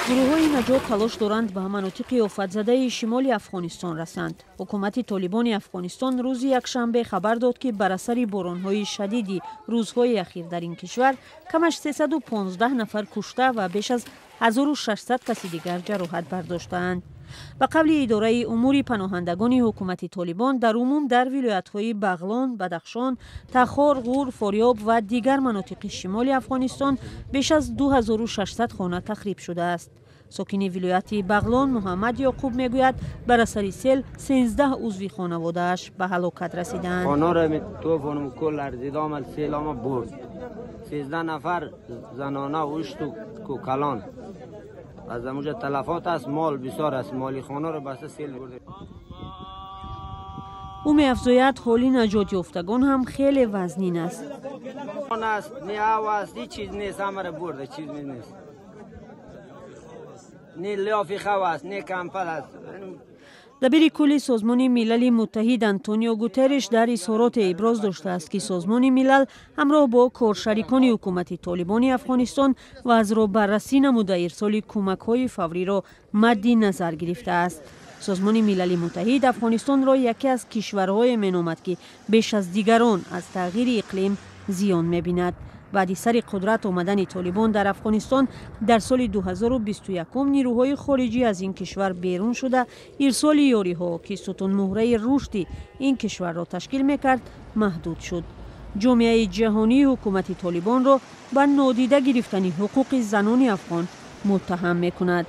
Гурӯҳҳои наҷот талош доранд, ба манотиқи офатзадаи шимоли Афғонистон расанд. Ҳукумати Толибони Афғонистон рӯзи якшанбе хабар дод, ки бар асари боронҳои шадиди рӯзҳои ахир дар ин кишвар камаш 315 нафар кушта ва беш аз 1600 каси дигар ҷароҳат бардоштаанд. Ба қавли идораи умури паноҳандагони ҳукумати Толибон, дар умум дар вилоятҳои Бағлон, Бадахшон, Тахор, Ғур, Форёб ва дигар манотиқи шимоли Афғонистон беш аз 2600 хона тахриб шудааст. Сокини вилояти Бағлон Муҳаммад Ёқуб мегӯяд, бар асари сел 13 узви хонаводааш ба ҳалокат расидаанд. Хонаро тӯфону кул ларзида омад, сел омад, бурд. 13 нафар, занона, ушту калон. Аз амуҷа талафот аст, мол бисёр аст, моли хонаро баста сел бурда. Ӯ меафзояд, ҳоли наҷотёфтагон ҳам хеле вазнин аст. Аст, не ав аст, ҳеҷ чиз нест, ҳамаро бурда, чиз нест. Не лиёфи хав аст, не кампал аст. Дабири кулли Созмони Милали Муттаҳид Антонио Гутерриш дар изҳороте иброз доштааст, ки Созмони Милал ҳамроҳ бо коршарикони ҳукумати Толибони Афғонистон вазъро баррасӣ намуда, ирсоли кӯмакҳои фавриро мадди назар гирифтааст. Созмони Милали Муттаҳид Афғонистонро яке аз кишварҳое меномад, ки беш аз дигарон аз тағйири иқлим зиён мебинад. Баъди сари қудрат омадани Толибон дар Афғонистон дар соли 2021, нирӯҳои хориҷӣ аз ин кишвар берун шуда, ирсоли ёриҳо, ки сутунмуҳраи рушди ин кишварро ташкил мекард, маҳдуд шуд. Ҷомеаи ҷаҳонии ҳукумати Толибонро ба нодида гирифтани ҳуқуқи занони афғон муттаҳам мекунад.